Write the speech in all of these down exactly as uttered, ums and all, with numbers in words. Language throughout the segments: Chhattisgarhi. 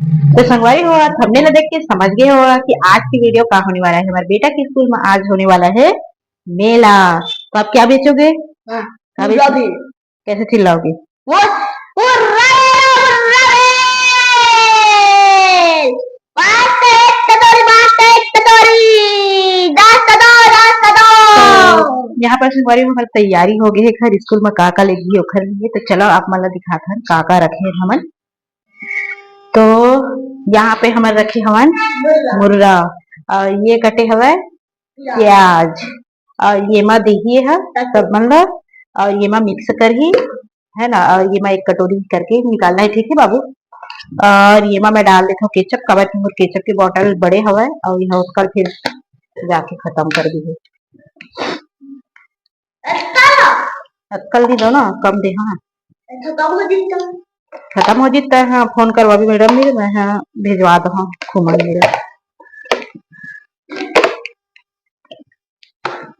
तो संगवारी हो, आप thumbnail देख के समझ गए होगा कि आज की video का होने वाला है। हमारे बेटा के स्कूल में आज होने वाला है मेला। तो आप क्या बेचोगे? हाँ, का पूरा बेचोगे? भी। कैसे चिल्लाओगे? वो, वो रे, वो रे! पाँच का एक कटोरी, पाँच का एक कटोरी, दस का दो, दस का दो। तो यहाँ पर संगवारी हो, हमारी तैयारी हो गई है, घर स्कूल में का का लेगी ओखर लिए। तो चलो, आप मन ला दिखात हन का का रखे हन हमन। तो यहाँ पे हमन रखे हवन मुर्रा, और ये कटे हवय प्याज, और ये मा देही ह सब मन ला, और ये मा mix करही, है ना। और ये मा एक कटोरी करके निकालना है, ठीक है बाबू। और ये मा मैं डाल देथव ketchup, काबर कि मोर ketchup के bottle बड़े हवय, और यह ओतका ल फिर जाके खत्म कर दिही। अतका ल दे दो ना, कम दे, हाँ। खत्म हो जिस त। खत्म हो जिस त, हाँ, phone करवाबे madam मेर, मैं, हाँ, भेजवा दो, हाँ, खुमन मेर।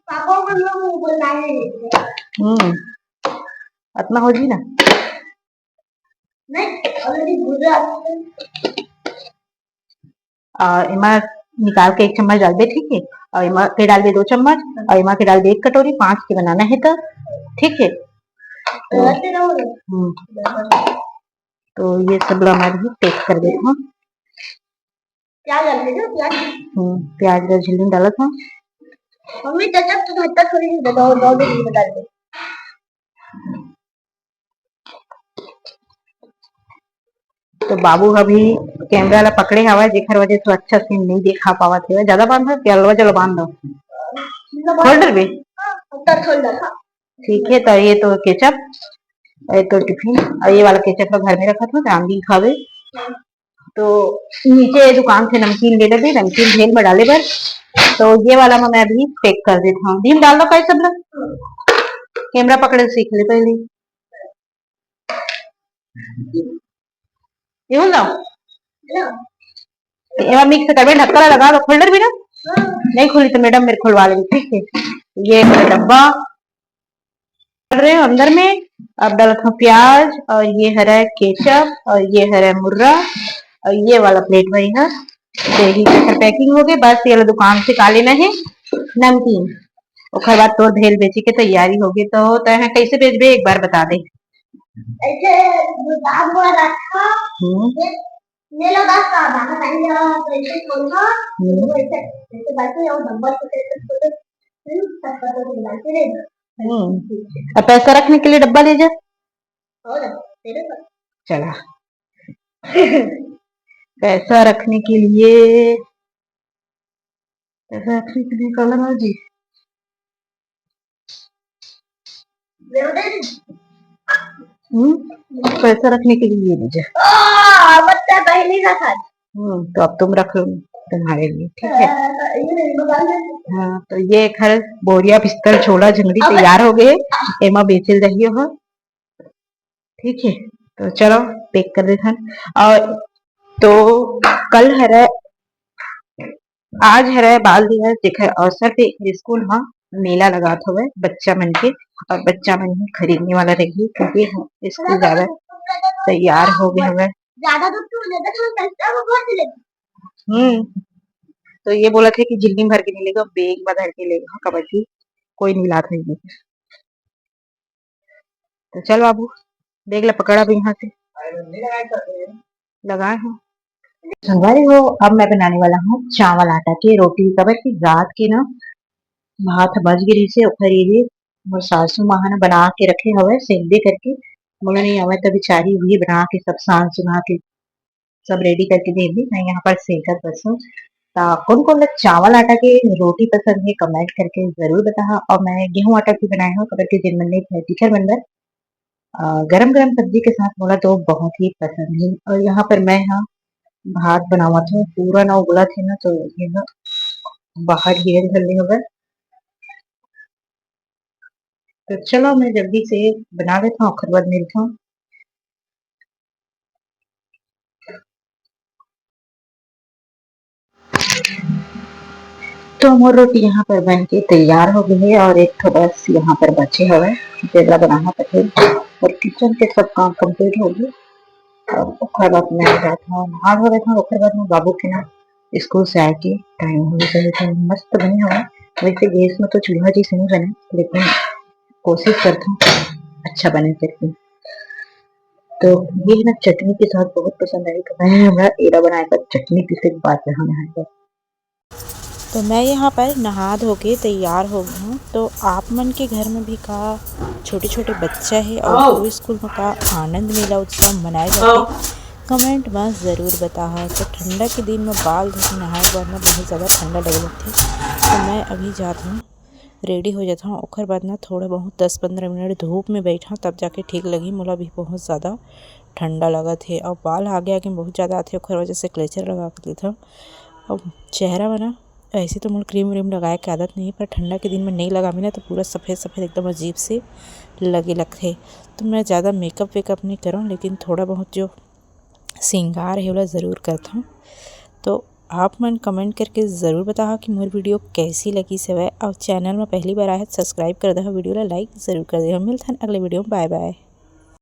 पापा को लोग बोला है। हम्म, अतना हो जी ना। नहीं, already भुजा। आ, एमा निकाल के एक चम्मच डालबे, ठीक है, और एमा के डालबे दो चम्मच, और एमा के डालबे एक कटोरी, पाँच के बनाना है तो, ठीक है। तो, हम्म, तो ये सब ला मैं भी pack कर देता हूँ। प्याज डाल दे, प्याज। हम्म, प्याज ला झिल्ली में डालत हूँ। मम्मी, जब तक तू घंटा थोड़ी नहीं बताओ, दो दिन में डाल दे। तो बाबू अभी camera ला पकड़े हवय, जेकर वजह से अच्छा scene नहीं देखा पावत हवय। ज्यादा बांध दो, कि अलवा जलो बांध दो? खोल डरबे? हाँ, ऊपर खोल दो, हाँ। ठीक है, तो ये तो ketchup, ये तो tiffin, और ये वाला ketchup तो घर में रखा था, रामदीन खावे। तो नीचे दुकान से नमकीन ले लेबे, नमकीन भेल में डाले बर। तो ये वाला में मैं अभी pack कर देता हूँ। भीम डाल दो कई सब लोग, camera पकड़े सीख ले पहले। ये हो जाओ, ये mix करबे, ढक्कन लगा दो, खोल डरबे ना। नहीं खुली तो madam मेर खोलवा लेगी, ठीक है। ये डब्बा डाल रहे हो अंदर में। अब डालत हूँ प्याज, और ये हरा ketchup, और ये हरा मुर्रा, और ये वाला plate में है। तो ये जेकर packing हो गए, बस ये वाला दुकान से का लेना है, नमकीन। ओकर बाद तोर भेल बेचे के तैयारी हो गई। तो तय कैसे बेचबे, एक बार बता दे। ऐसे गोदाम में रखा, हम्म। ये, ये लो बस का बाहर आई जाओ, तो ऐसे खोलना, हम्म। तो ऐसे, ऐसे बैठे और डब्बा छोटे, छोटे, छोटे, हम्म, सब कर दो, डाल के दे दो। हम्म। और पैसा रखने के लिए डब्बा ले जा। और तेरे पर। चला। पैसा रखने के लिए, पैसा रखने के लिए कलर हो जी। हम्म, पैसा रखने के लिए ये लीजिए। ओ, बच्चा पहले का था। हम्म, तो अब तुम रख लो तुम्हारे लिए, ठीक है? हाँ, तो ये एक हर बोरिया, बिस्तर, झोला, झंगड़ी अब तैयार हो गए, एमा बेचल रही हो, ठीक है? तो चलो pack कर देथन। और तो कल हरे आज हरय बाल दिवस, जेकर अवसर पे एकर स्कूल म मेला लगात हवय बच्चा मन के, और बच्चा मन ही खरीदने वाला रही, क्योंकि हम स्कूल जावे तैयार हो गए हवय। हम्म, तो ये बोलत हे कि झिल्ली भर के नहीं लेगा, bag में धर के लेगा, काबर कि कोई नहीं लात हे। तो चल बाबू, bag ला पकड़ अब यहाँ से। लगाए हो। संगवारी हो, अब मैं बनाने वाला हूँ चावल आटा के रोटी। काबर कि रात के ना भात बच गे रहिसे, ओखर ये मोर सासू माँ ह ना बना के रखे हवय, सेंक दे करके। मोला नहीं आवय, त बिचारी उही बना के सब सान सुना के सब ready करके दे दी। मैं यहाँ पर सेंकत बस हूँ। त कोन कोन ला चावल आटा के रोटी पसंद हे, comment करके जरूर बताहा। और मैं गेहूं आटा भी बनाए हूँ, काबर के जिन मन नहीं खाए, teacher मन बर, अ, गरम गरम सब्जी के साथ मोला तो बहुत ही पसंद हे। और यहाँ पर मैं हा भात बनावत हूँ, पूरा ना उबलत हे ना, तो ये ना बाहर गिरे धर ले हवय। तो चलो, मैं जल्दी से बना लेता हूँ, ओखर बाद मिलता हूँ। तो मोर रोटी यहाँ पर बन के तैयार हो गई है और एक ठो बस यहाँ पर बचे हवय, जेला बनाना पड़ही। और kitchen के सब काम complete हो गए। ओकर बाद मैं जात हूँ नहा धो लेत हूँ। ओकर बाद मैं बाबू के ना स्कूल से आए के टाइम हो जाए, तो मस्त बने हवा। वैसे गैस में तो चूल्हा जैसे नहीं बने, लेकिन कोशिश करता हूँ अच्छा बने करके। तो ये ना चटनी के साथ बहुत पसंद आई, तो मैं हमरा एला बनाए बर चटनी पीसे के बाद यहाँ नहाए बर। तो मैं यहाँ पर नहा धो के तैयार हो गई हूँ। तो आप मन के घर में भी का छोटे छोटे बच्चा है और वो स्कूल में का आनंद मेला उत्सव मनाए जाथे, कमेंट में ज़रूर बताहा। तो ठंडा के दिन में बाल धो के नहाए बर ना बहुत ज़्यादा ठंडा लगे लगथे। तो मैं अभी जात हूँ, रेडी हो जात हूँ। ओकर बाद ना थोड़ा बहुत दस पंद्रह मिनट धूप में बैठा, तब जाके ठीक लगी। मोला भी बहुत ज़्यादा ठंडा लगत हे और बाल आगे आगे बहुत ज़्यादा आथे, ओकर वजह से क्लेचर लगा के लेथव। अब चेहरा में ना ऐसे तो मोर क्रीम व्रीम लगाए के आदत नहीं, पर ठंडा के दिन में नहीं लगाबे ना तो पूरा सफ़ेद सफ़ेद एकदम अजीब से लगे लगथे। तो मैं ज़्यादा मेकअप वेकअप नहीं करूँ, लेकिन थोड़ा बहुत जो श्रृंगार है ओला ज़रूर करथव। तो आप मन कमेंट करके ज़रूर बताहा कि मोर वीडियो कैसी लगी से। और चैनल में पहली बार आए हो तो सब्सक्राइब कर दहा, वीडियो ला लाइक ज़रूर कर देहा। मिलथन अगले वीडियो में, बाय बाय।